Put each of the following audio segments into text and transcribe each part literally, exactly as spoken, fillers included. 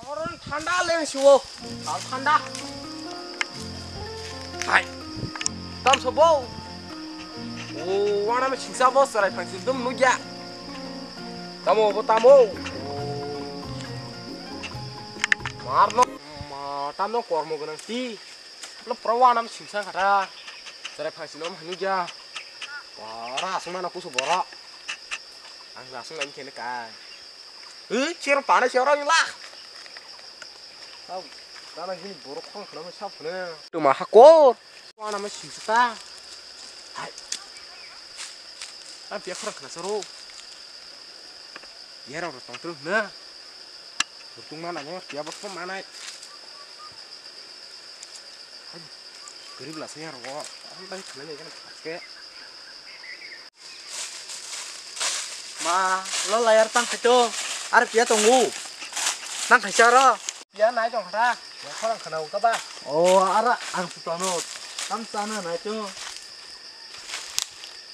Oro thanda leng siwo. Kal thanda. Hai. Tam sobo. O, wana me chingsa bo sarai phang sindum nugya. Tamo bo tamo. Marno. Ma, tamo kormo ganang ti. Lo pro wana me chingsa khata. Sarai phang sindum nugya. Ora asung mana kusu bora. Ang asung nang kene kai. Ui, chero pana chero ni la. Tau, dana gini borok khong khna ma sap khna. Tu ma hakor. Wana ma sing ta. Hai. Am pia khorang khna saro. Yera ro tong tru na. Burtung mana nyor, pia bot manai. Hai. Garib la saya ro. Am bai khna ni kan paske. Ma, lo layar tang khaito. Ar pia tongo. Tang khaisa ro. Pia nai tong kha. Ya khorang khana uta ba. O, ara ang su tano. Tam sana nai to.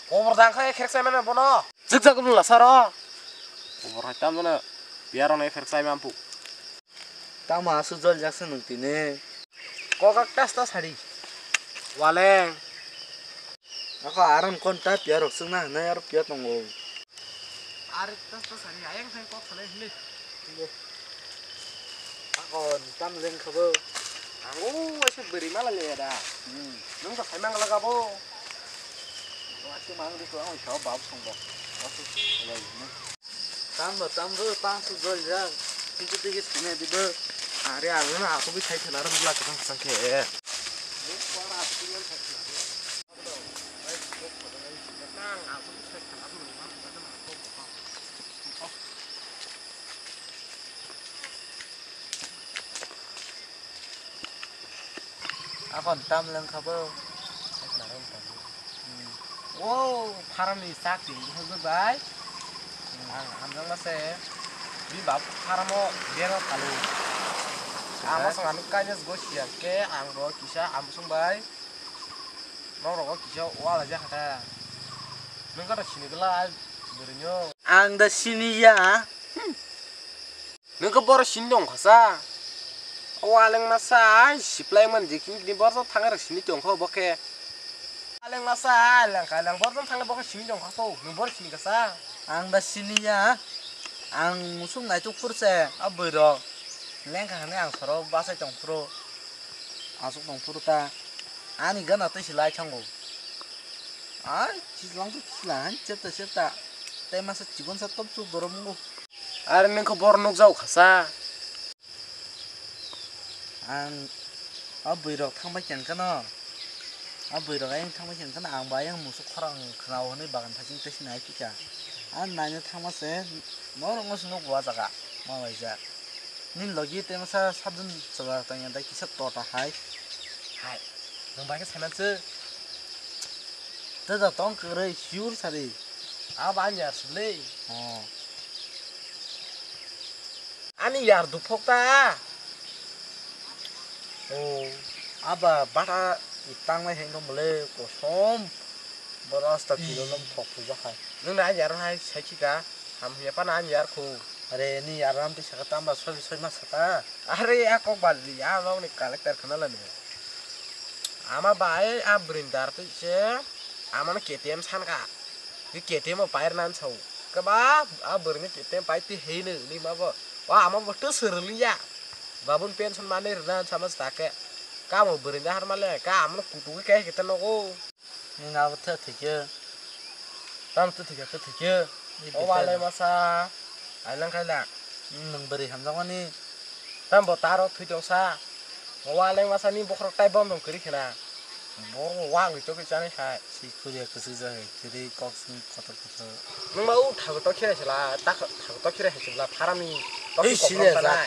Kobor dang khai kherek sai mane bono. Jik jak bula saro. Kobor hai tam na. Pia ro nai kherek sai mampu. Tamo aswk joljak se nwng tini? Kokak tas tas hari. Waleng. Ako aram kon ta pia rok swngna hwnwi aro pia tongo. Ari tas tas hari ayang thai kok salai hwnwi. Ako tam leng khabo. Ang o waisa bwrwi mala le da. Hmm. Nwng to sai mang laga bo. Waisa mang di ko ang sa bab song bo. Waisa. Tambo, tambo, tang su jol jang. Tiki tiki sine di bo. Are, are, na, aku bi thai thela ram la kasang kasang ke. Akon tam leng kha bo. Sai khna rw tong. Hmm. O, farm ni sak twi hwnjak bai. Hmm, ang hamjakma se. Bini bap farm o bero kalu. Ang masong ani kainwi go siya ke ang ro kisa amsong bai. Norok o kisa wala jak kha ta. Nwng kata sini gela bwrwi no. Ang da sini ya. Hmm. Nwng khe borok sini tong kha sa? O waleng masa, ai siplai man je kini borok thang rok sini tong kha bo khe. Waleng masa, ai lang kai lang borok thang bo khe sini tong kha to, nwng borok sini kha sa? Ang da sini ya, ang musuk naituk phuru se, a bwrwi rok leng kha hwnwi ang soro bachai tong phuru, aswk tong phuru ta, ani gana twi se lai thango. Ai, chwlang to chwlang, chepta chepta, tei masa chikon sa top chuk borom wngo. Are nwng khe bor nukjago kha sa? Ang o bwrwi rok thang bai khe hwnkheno, o bwrwi rok ayang thang bai khe hwnkheno ang bo ayang musuk khorang khwnao hwnwi bagan thaiching tei sini hai khe kha. Ang naina thangma se norok no se nukgo o jaga ma waisa. Nini logi tei masa sabjwn chwla tongya dai kisa tota hai. Hai, nwng bai khe saiman se. Tei da tong kwrwi sure sari. Abo ani yar sibli. Oh. Ani yar duphok ta. Oh. Aba bata tangnai hengno mole kosom. Boro asta kilo nom thok puja khai. Nwng ani yar hai sai khika. Ham ya pana ani yar khu. Are ni yar ram ti saka tamba soi soi ma saka. Are a kok bali a long ni collector khana lani. Ama bai a brindar ti se. Amano K T M sanka. Ni K T M o pair nan sao. Kaba a bwrwini K T M pai ti heino ni ma bo. Wa ama bo to sirliya. Babun pension mane rina sama stake. Kamo bwrwini har male ka amano kutu ke ke nogo. Ni na bo the thike. Tam to thike to thike. O wale masa. Ailang kaila. Nung bwrwi hamjak mani. Tam bo taro thwi tong sa. Waleng masa ni bokhorok tai bom tong kwrwi khna. Bo wang wi chokwi chani khai. Si kuriya kwsui jai kwrwi kok sing kotor kotor. Nung ma u thago to khirai sala, ta thago to khirai hai sala, pharani. Ei, sile ja.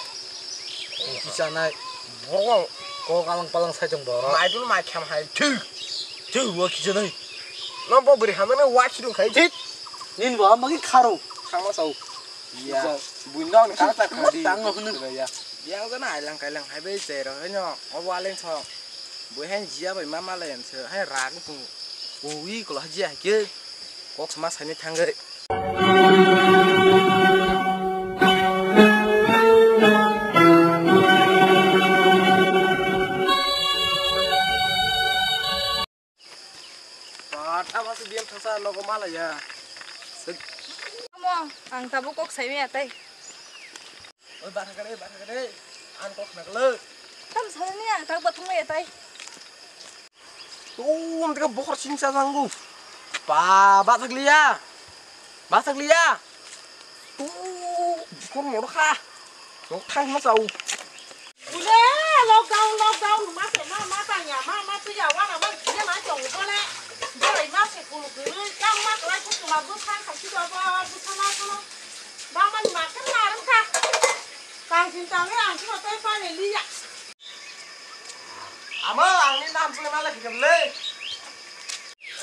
Ki chanai. Bo wang kok alang palang sai tong bo. Mai dun mai kham hai. Thu. Thu, wa ki chanai. No bo bwrwi hamani wa khidung khai. Thit. Nin bo amagi kharo. Khama sao. Ya. Buino ni kata khadi. Tang no hunu. Ya. Yang jana ailang kailang hai bai jero haino. Obo aleng so. Bo hai jia bai mama len se. Hai rag tu. Ui kolo jia ke. Kok sama saini thangwi. Ba, tamo se biyam thangsa logo malaya. Amo, ang tabuk kok saimaya tai. Oi, ba thakare, ba thakare. Ang kok naklak. Tam salni ang tak bathang maya tai. Tum tika bokhor singsa janggu. Ba, ba thakliya. Ba thakliya. Tum bokhor morokha. Nok thang ma chau. Ule, lockdown, lockdown, ma se ma, ma tanya, ma, ma tuya, wana ma gire ma chong bole. Bole ma se kulu kulu, yang ma kala kutu ma bu thang khai kutu ba, bu thang ma kono. Ba ma ni ma kan ma ram kha. Kang sin tang ang kutu tai pa ne liya. Ama, ang ni nam pule ma le kikam le.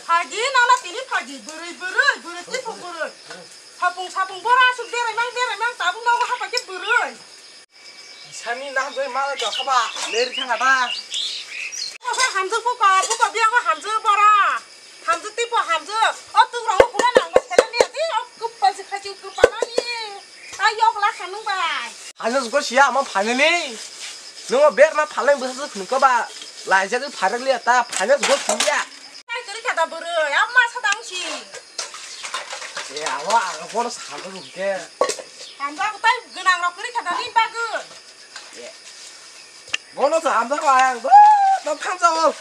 Phaji, nana tini phaji, bwrwi, bwrwi, bwrwi, tipo bwrwi. Sapung, sapung, bora asuk berai mang, berai mang, tabuk nogo hapa khe bwrwi. Sani naham jai mala jaka ba, leri thanga ta. Osa hamjak buka, buka biyango hamjak bora. Hamjak tipo hamjak. O tugrang o kula nang ba sele ni ati, o kupal si khachi kupal ani. Ta yok la khanung bai. Hanya suko siya ama finally. Nungo ber na phaleng bwsa su khunko ba. Laija tu pharak liya ta, hanya suko siya. Tai kari kata bwrwi, amma sa tang si. E, awa, ang bono sabo rungke. Hamjak tai gwnang rok kari kata ni bagwi. Bono sa hamjak ayang, bo, tam tham sa o.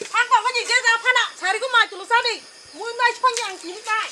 Tham ta mani je ja phana, sari ko mai tulu sa ni. Mui mai phang yang tini kai.